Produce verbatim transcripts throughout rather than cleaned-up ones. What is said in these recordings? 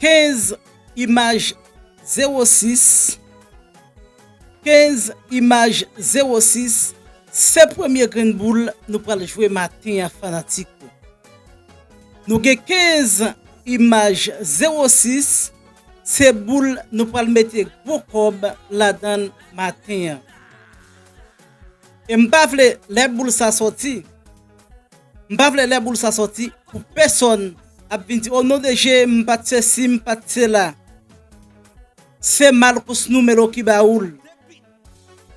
kenz imaj zewo sis, kenz imaj zewo sis, se premye grenn boul nou pral jwe maten an, fanatik yo. Nou gen kenz imaj zewo sis, se boul nou pral mete gwo kòb ladan l maten an. E m pa vle lè boul sa sòti, m pa vle lè boul sa sòti pou pèsonn ap vin di, "O non de Je, m pa t sesi, m pa t sela." Se Marcos Numelo ki ba ou l.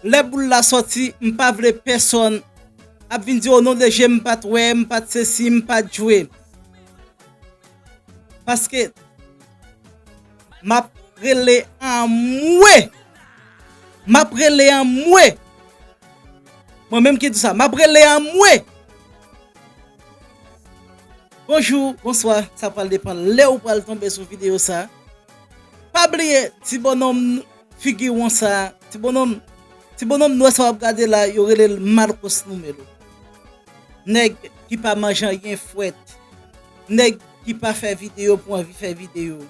Lè boul la sòti, m pa vle pèsonn ap vin di, "O non de Je, m pa t wè, m pa t sesi, m pa t jwe." Paske m ap rele anmwe. M ap rele anmwe. Mwen menm ki di sa, m ap rele anmwe. Bonjou, bonswa, sa pral depann lè ou pral tonbe sou videyo sa. Pa bliye, ti bonnonm figi won sa, ti bonnonm, ti bonnonm nwè sa w ap gade la, yo rele l Marcos Numelo. Nèg ki pa manje anyen frèt. Nèg ki pa fè videyo pou anvi fè videyo.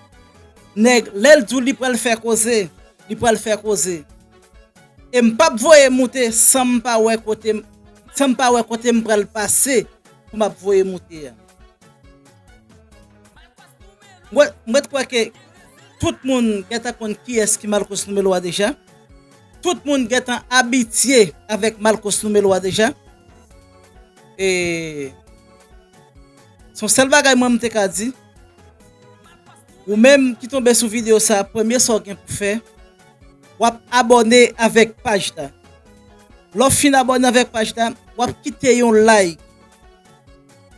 Nèg, lè l di w li pral fè koze, li pral fè koze. E m p ap voye moute san m pa wè kote m, san m pa wè kote m pral pase pou m ap voye moute a. Mwen, mwen kwè ke tout moun gentan konn kiyès ki Marcos Numelo a deja. Tout moun gentan abitye avèk Marcos Numelo a deja. E se yon sèl bagay mwen m te ka di. Ou menm ki tonbe sou videyo sa, premye sa w gen pou fè, w ap abòne avèk paj la. Lè w fin abòne avèk paj la, w ap kite yon like.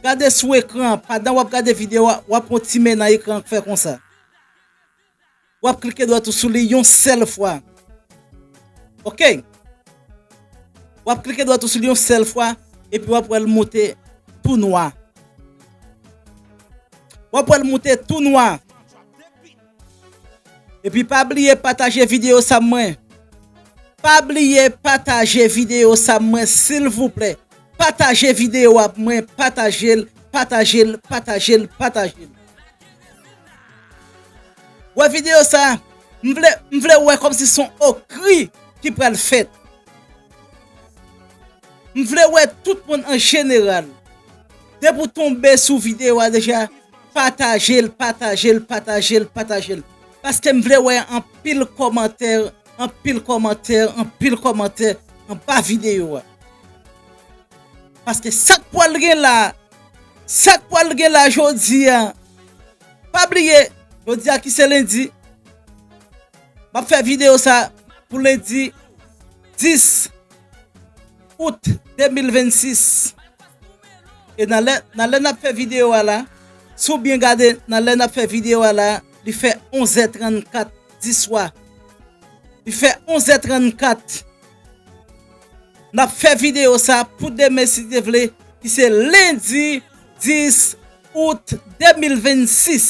Gade sou ekran an, pandan w ap gade videyo a, w ap wè yon ti men nan ekran an k fè konsa. W ap klike dwat ou sou li yon sèl fwa. Oke? W ap klike dwat ou sou li yon sèl fwa, epi w ap wè l moute tou nwa. W ap wè l moute tou nwa. Epi pa bliye pataje videyo sa mwen. Pa bliye pataje videyo sa mwen, silvouplè. Pataje videyo a mwen, pataje l, pataje l, pataje l, pataje l. Wè videyo sa, m vle, m vle wè kòmsi se yon okri ki pral fèt. M vle wè tout moun an jeneral. Depi w tonbe sou videyo a deja, pataje l, pataje l, pataje l, pataje l. Paske m vle wè anpil kòmantè, anpil kòmantè, anpil kòmantè anba videyo a. Paske sa k pral gen la, sa k pral gen la jodi a, pa bliye, jodi a ki se lendi, m ap fè videyo sa pou lendi dis out de mil vennsis. E nan lè, nan lè n ap fè videyo a la, si w byen gade, nan lè n ap fè videyo a la, li fè onzè trannkat di swa. Li fè onzè trannkat. N ap fè videyo sa pou demen, si Dye vle, ki se lendi dis out de mil vennsis.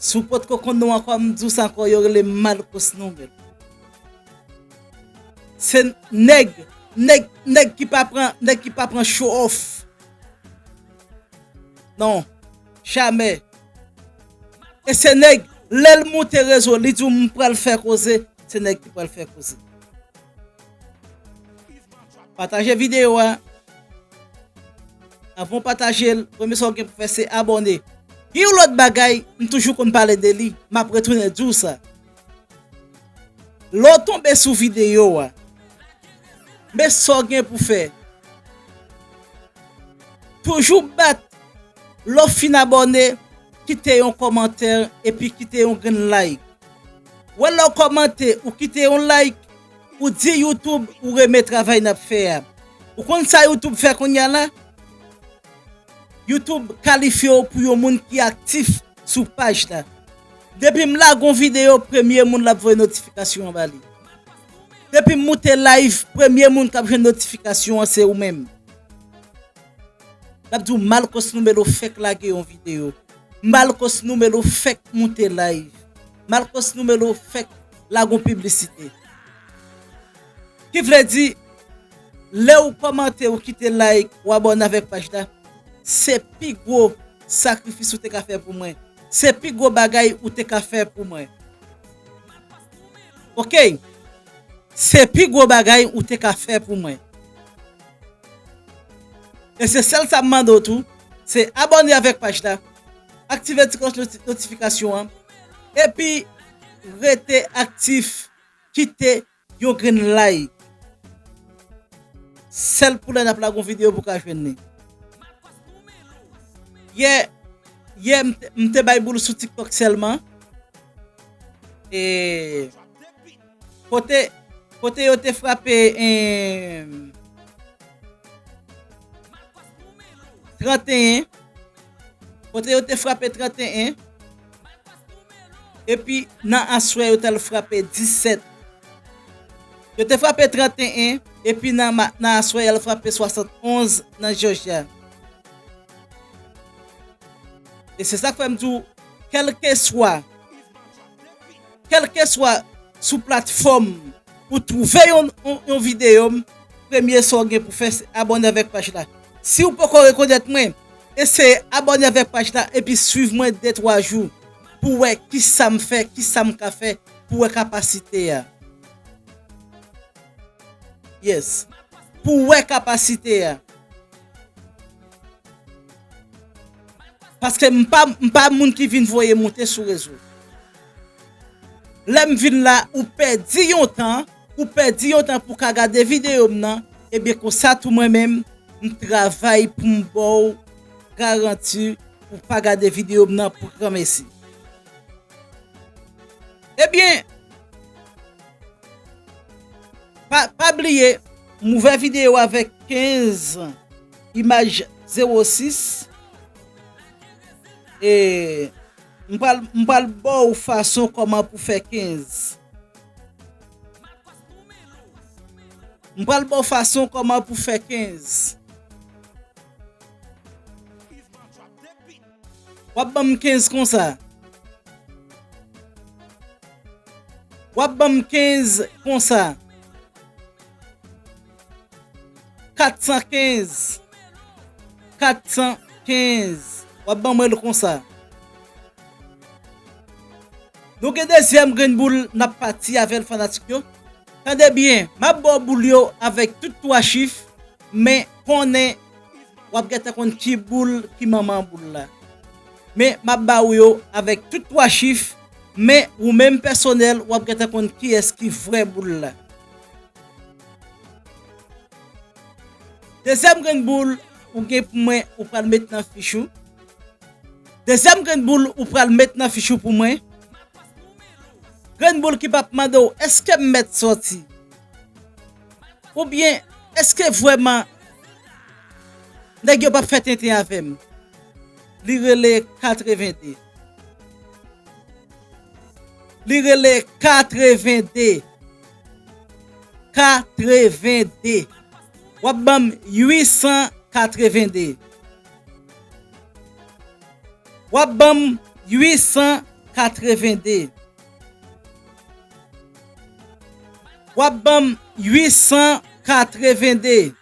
Si w potko konn non ankò, m di w sa ankò, yo rele Marcos Numelo. Se nèg, nèg, nèg ki pa pran, nèg ki pa pran show off. Non, jamè. E se nèg, lè l moute rezo, li di w m pral fè koze, se nèg ki pral fè koze. Pataje videyo a. Avan w pataje l, premye sa w gen pou fè se abòne. Gen yon lòt bagay, m toujou konn pale de li, m ap retounen di w sa. Lè w tonbe sou videyo a, men sa w gen pou fè. Toujou bat, lè w fin abòne, kite yon kòmantè epi kite yon grenn like. Wè lè w kòmante, ou kite yon like, ou di YouTube ou renmen travay n ap fè a. Ou konn sa YouTube fè kounye a la? YouTube kalifye w pou yon moun ki aktif sou paj la. Depi m lage yon videyo, premye moun l ap voye notifikasyon an ba li. Depi m moute live, premye moun k ap jwenn notifikasyon an se ou menm. L ap di w Marcos Numelo fèk lage yon videyo. Marcos Numelo fèk moute live. Marcos Numelo fèk lage yon piblisite. Ki vle di, lè w kòmante, w kite like, w abòne avèk paj la, se pi gwo sakrifis ou te ka fè pou mwen. Se pi gwo bagay ou te ka fè pou mwen. Oke? Se pi gwo bagay ou te ka fè pou mwen. E se sèl sa m mande w tou, se abòne avèk paj la, aktive ti klòch noti-, notifikasyon an, epi rete aktif, kite yon grenn like. Sèl pou lè n ap lage yon videyo pou w ka jwenn li. Yè, yè m te, m te bay boul sou TikTok sèlman. E kote, kote yo te frape, em, trannteyen, kote yo te frape trannteyen, epi nan aswè yo t al frape disèt. Yo te frape trannteyen, epi nan ma-, nan aswè y al frape swasannonz nan Georgia. E se sa k fè m di w, kèlkeswa, kèlkeswa sou platfòm ou twouve yon, yon, yon videyo m, premye sa w gen pou fè, se abòne avèk paj la. Si w poko rekonèt mwen, eseye abòne avèk paj la epi swiv mwen de twa jou pou w wè kisa m fè, kisa m ka fè, pou w wè kapasite a. Yes. Pou w wè kapasite a. Paske m pa, m pa moun ki vin voye moute sou rezo. Lè m vin la, ou pèdi yon tan, ou pèdi yon tan pou w ka gade videyo m nan, ebyen konsa tou mwen menm, m travay pou m ba w garanti pou w pa gade videyo m nan pou granmesi. Ebyen, pa, pa bliye, m ouvè videyo avèk kenz imaj zewo sis. E m pral, m pral ba w fason kòman pou fè kenz. M pral ba w fason kòman pou fè kenz. W ap ban m kenz konsa. W ap ban m kenz konsa. Kat san kenz. Kat san kenz. W ap ban mwen l konsa. Nou gen dezyèm grenn boul n ap pati avè l, fanatik yo. Tande byen, m ap ba w boul yo avèk tout twa chif, men konnen w ap gentan konn ki boul ki manman boul la. Men m ap ba w yo avèk tout twa chif, men ou menm pèsonèl, w ap gentan konn kiyès ki vrè boul la. Dezyèm grenn boul ou gen pou mwen, ou pral met nan fich ou. Dezyèm grenn boul ou pral met nan fich ou pou mwen. Grenn boul ki p ap mande w, èske m mèt sòti? Oubyen, èske vrèman nèg yo p ap fè tenten avè m? Li rele katrevende. Li rele katrevende. Katrevende. W ap ban m uit san katrevende. W ap ban m uit san katrevende. W ap ban m uit san katrevende.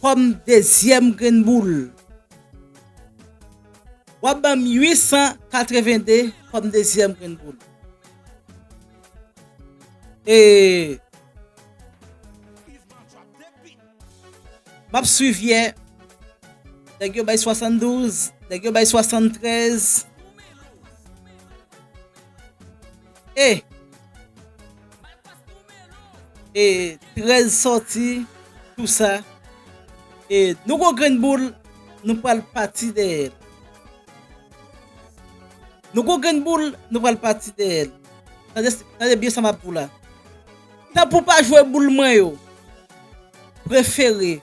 Kòm dezyèm grenn boul. W ap ban m uit san katrevende kòm dezyèm grenn boul. E m ap swiv yè. Nèg yo bay swasanndouz, nèg yo bay swasanntrèz. E, e trèz sòti, tou sa. E nou gon grenn boul, nou pral pati dèyè l. Nou gon grenn boul, nou pral pati dèyè l. Tande, tande byen sa m ap di w la. Tan pou pa jwe boul mwen yo, prefere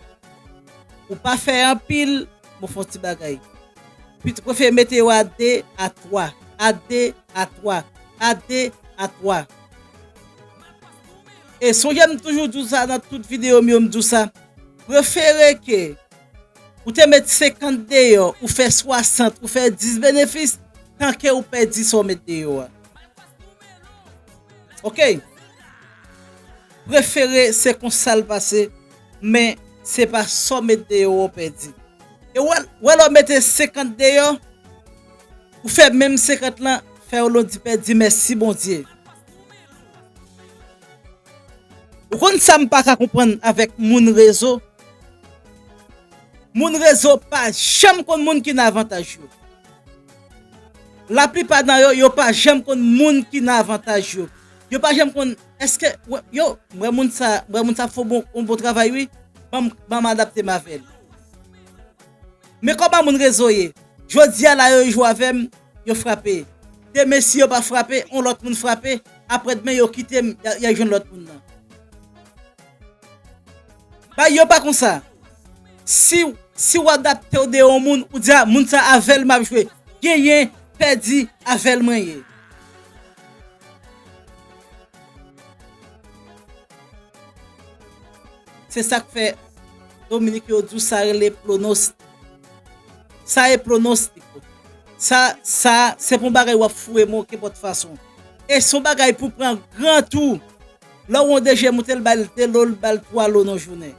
ou pa fè anpil, m ap fè yon ti bagay. Pito prefere mete yo a de, a twa, a de, a twa, a de, a twa. E sonje m toujou di w sa nan tout videyo m yo, m di w sa. Prefere ke ou te met senkant deyò, ou fè swasant, ou fè dis benefis, tan ke ou pèdi sa w met deyò a. Oke? Prefere se konsa l pase, men se pa sa w met deyò a w pèdi. E wè, wè lè w mete senkant deyò, ou fè menm senkant lan, fè Rolondy pèdi, mèsi Bondye. Ou konn sa m pa ka konprann avèk moun rezo? Moun rezo pa janm konn moun ki nan avantaj yo. Laplipa nan yo, yo pa janm konn moun ki nan avantaj yo. Yo pa janm konn, èske, yo, m wè moun sa, m wè moun sa fè bon, yon bon travay wi. Ban m, ban m adapte m avè l. Men kòman moun rezo ye? Jodi a la yo jwe avè m, yo frape. Demen si yo pa frape, yon lòt moun frape, aprè demen yo kite m, y a, y a jwenn lòt moun nan. Bay yo pa konsa. Si, si w adapte w de yon moun, ou di a moun sa avè l m ap jwe. Genyen, pèdi, avè l mwen ye. Se sa k fè Dominik yo di w sa rele pwonostik. Sa e pwonostik. Sa, sa, se pa yon bagay w ap foure men w kenpòt fason. E se yon bagay pou pran gran tou. Lè w wè yon D J moute l, ba l de lo, l ba l twa lo nan jounen.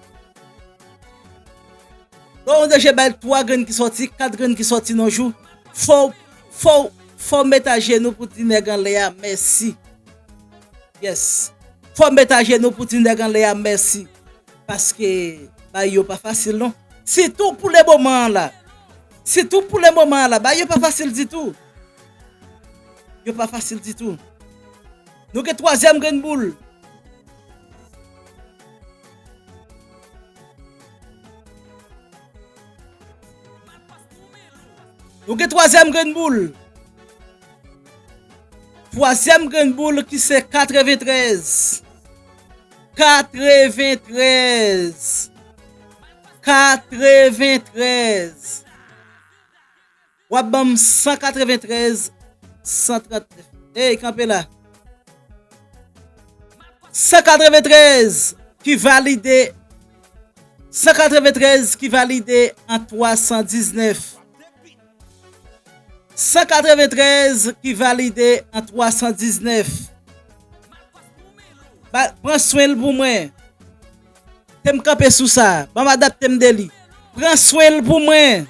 Lè w wè yon D J ba l twa grenn ki sòti, kat grenn ki sòti nan jou, fò w, fò w, fò w met ajenou pou di nèg anlè a mèsi. Yes. Fò w met ajenou pou di nèg anlè a mèsi. Paske bay yo pa fasil non. Sitou pou le moman an la. Sitou pou le moman an la. Bay yo pa fasil ditou. Yo pa fasil ditou. Nou gen twazyèm grenn boul. Nou gen twazyèm grenn boul. Twazyèm grenn boul ki se katreventrèz. Katreventrèz. Katreventrèz. W ap ban m san katreventrèz, san trantnèf. Ey, kanpe la. San katreventrèz ki valide. San katreventrèz ki valide an twa san diznèf. San katreventrèz ki valide an twa san diznèf. Ba, pran swen l pou mwen. Te m kanpe sou sa. Ban m adapte m de li. Pran swen l pou mwen.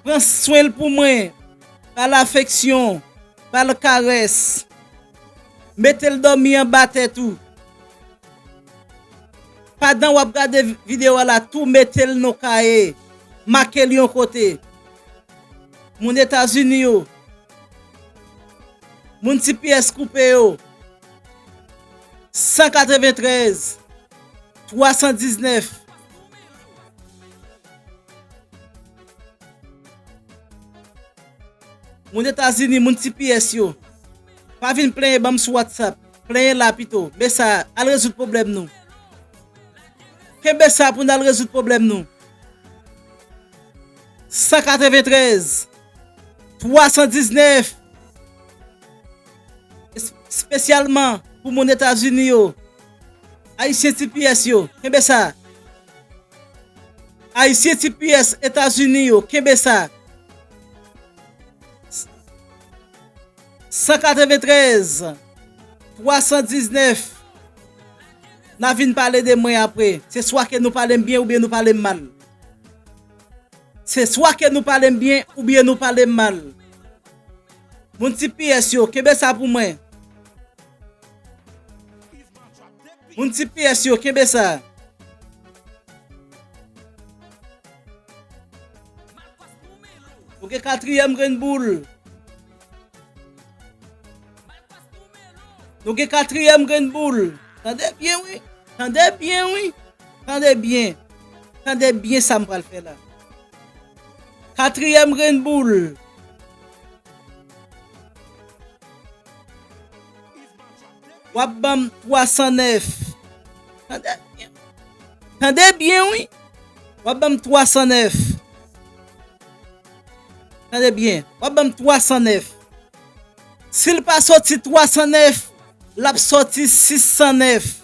Pran swen l pou mwen. Ba l afeksyon. Ba l karès. Mete l dòmi anba tèt ou. Pandan w ap gade videyo a la, tou mete l nan kaye. Make l yon kote. Moun Etazini yo. Moun T P S koupe yo. San katreventrèz, twa san diznèf. Moun Etazini, moun T P S yo. Pa vin plenyen ban m sou WhatsApp. Plenyen la pito. Men sa, al rezoud pwoblèm nou. Kenbe sa pou n al rezoud pwoblèm nou. San katreventrèz, twa san diznèf. Es-, espesyalman pou moun Etazini yo. Ayisyen T P S yo, kenbe sa. Ayisyen T P S Etazini yo, kenbe sa. San katreventrèz, twa san diznèf. N a vin pale de mwen apre. Se swa ke nou pale m byen oubyen nou pale m mal. Se swa ke nou pale m byen oubyen nou pale m mal. Moun T P S yo, kenbe sa pou mwen. Moun T P S yo, kenbe sa. Nou gen katriyèm grenn boul. Nou gen katriyèm grenn boul. Tande byen, wi. Tande byen, wi. Tande byen. Tande byen sa m pral fè la. Katriyèm grenn boul. W ap ban m twa san nèf. Tande byen. Tande byen, wi. W ap ban m twa san nèf. Tande byen. W ap ban m twa san nèf. Si l pa sòti twa san nèf, l ap sòti sis san nèf.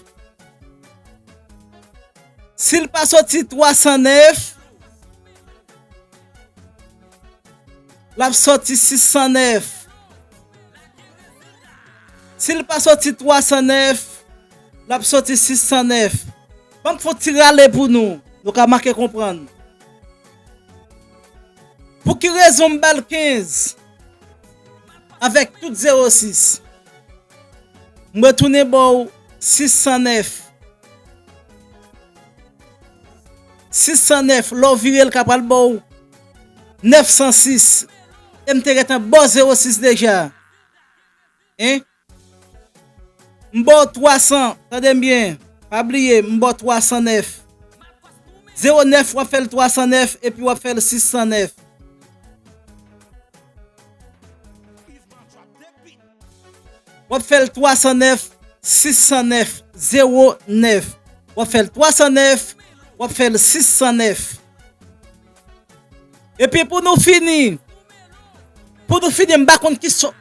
Si l pa sòti twa san nèf, l ap sòti sis san nèf. Si l pa sòti twa san nèf, l ap sòti sis san nèf. Ban m fè yon ti rale pou nou. Nou ka make konprann. Ki rezon m ba l kenz? Avèk tout zewo sis. M retounen ba w sis san nèf. Sis san nèf, lè w vire l ka pral ba w nèf san sis. E m te gentan ba w zewo sis deja. Hein? M ba w twa san, tande m byen. Pa bliye, m ba w twa san nèf. Zewo nèf, w ap fè l twa san nèf, epi w ap fè l sis san nèf. W ap fè l twa san nèf, sis san nèf, zewo nèf. W ap fè l twa san nèf, w ap fè l sis san nèf. Epi pou nou fini, pou nou fini, m pa konn ki son.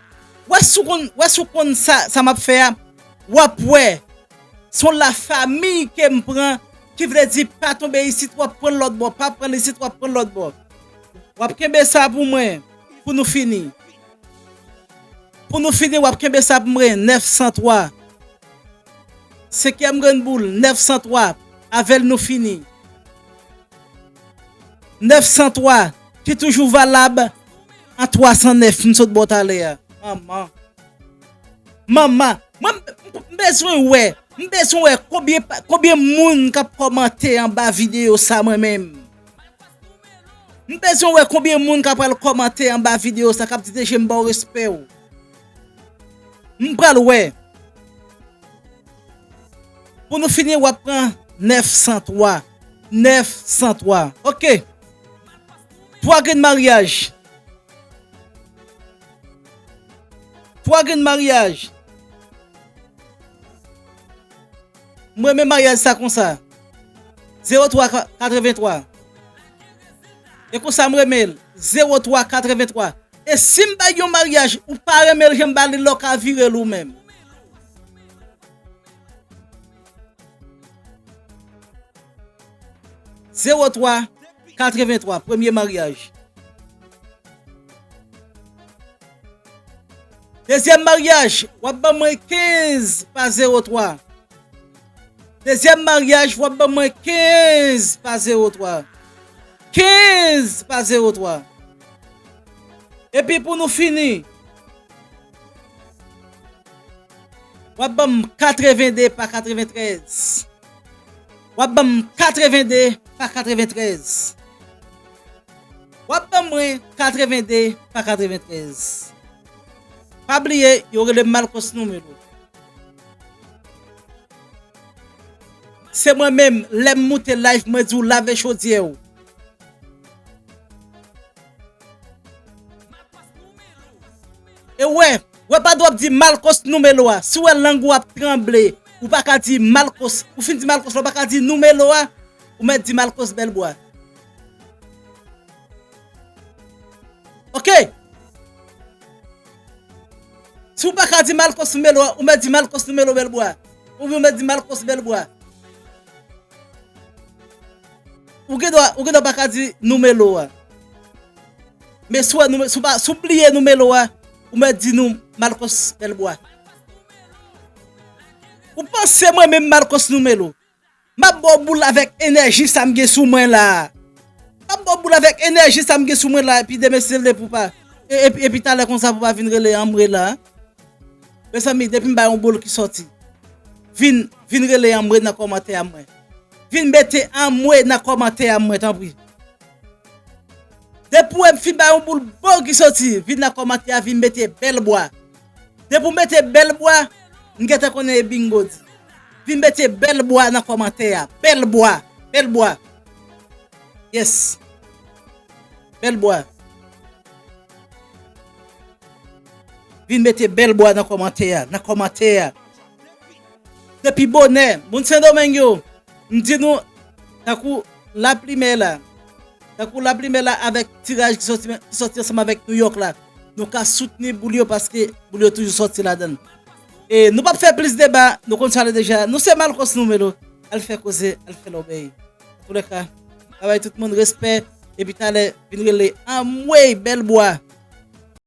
Wè si w konn, wè si w konn sa, sa m ap fè a, w ap wè. Se yon lafami ke m pran, ki vle di pa tonbe isit, w ap pran l lòt bò, pa pran l isit, w ap pran l lòt bò. W ap kenbe sa pou mwen, pou nou fini. Pou nou fini, w ap kenbe sa pou mwen, nèf san twa. Senkyèm grenn boul, nèf san twa, avè l nou fini. Nèf san twa, ki toujou valab an twa san nèf, m sot ba w talè a. Manman. Manman. Mwen, m, m bezwen wè. M bezwen wè konbyen, konbyen moun k ap kòmante anba videyo sa mwen menm. M bezwen wè konbyen moun k ap pral kòmante anba videyo sa, k ap di, "T G, m ba w respè w." M pral wè. Pou nou fini, w ap pran nèf san twa. Nèf san twa. Ok. Twa grenn maryaj. Twa grenn maryaj. M renmen maryaj sa konsa. Zewo twa ka-, katrevenntwa. E konsa m renmen l. Zewo twa katrevenntwa. E si m bay yon maryaj, ou pa renmen l, jan m ba li l la, w ka vire l ou menm. Zewo twa katrevenntwa, premye maryaj. Dezyèm maryaj, w ap ban mwen kenz pa zewo twa. Dezyèm maryaj, w ap ban mwen kenz pa zewo twa. Kenz pa zewo twa. Epi pou nou fini, w ap ban m katrevende pa katreventrèz. W ap ban m katrevende pa katreventrèz. W ap ban mwen katrevende pa katreventrèz. Pa bliye, yo rele m Malcos Numelo. Se mwen menm, lè m moute live, mwen di w lave chodyè w. E wè, wè pa dwe ap di Malcos Numelo a. Si w wè lang ou ap tranble, ou pa ka di Malcos, ou fin di Malcos la, ou pa ka di Numelo a, ou mèt di Malcos Bèlbwa. Ok? Si w pa ka di Malcos Numelo a, ou mèt di Malcos Numelo Bèlbwa. Oubyen ou mèt di Malcos Bèlbwa. Ou gen dwa, ou gen dwa pa ka di Numelo a. Men si w wè Nume-, si w pa, si w bliye Numelo a, ou mèt di nou Malcos Bèlbwa. Ou panse mwen menm Malcos Numelo? M ap ba w boul avèk enèji sa m gen sou mwen la. M ap ba w boul avèk enèji sa m gen sou mwen la, epi demen si Dye vle pou pa. E, epi, epi talè konsa pou pa vin rele anmwe la. Mezanmi, depi m bay yon boul ki sòti, vin, vin rele anmwe nan kòmantè a mwen. Vin mete anmwe nan kòmantè a mwen, tanpri. Depi w wè m fin bay yon boul bon ki sòti, vin nan kòmantè a, vin mete Bèlbwa. Depi w mete Bèlbwa, m gentan konnen e bingo di. Vin mete Bèlbwa nan kòmantè a. Bèlbwa. Bèlbwa. Yes. Bèlbwa. Vin mete Bèlbwa nan kòmantè a, nan kòmantè a. Depi bonè, moun Sendomeng yo, m di nou, tankou laplimè la, tankou laplimè la avèk tiraj ki sòti, ki sòti ansanm avèk New York la, nou ka soutni boul yo paske boul yo toujou sòti ladan l. E nou p ap fè plis deba, nou konn sa deja, nou se Malcos Numelo, al fè koze, al fè lòbèy. Antoulèka, travay tout moun, respè, epi talè, vin rele anmwey Bèlbwa.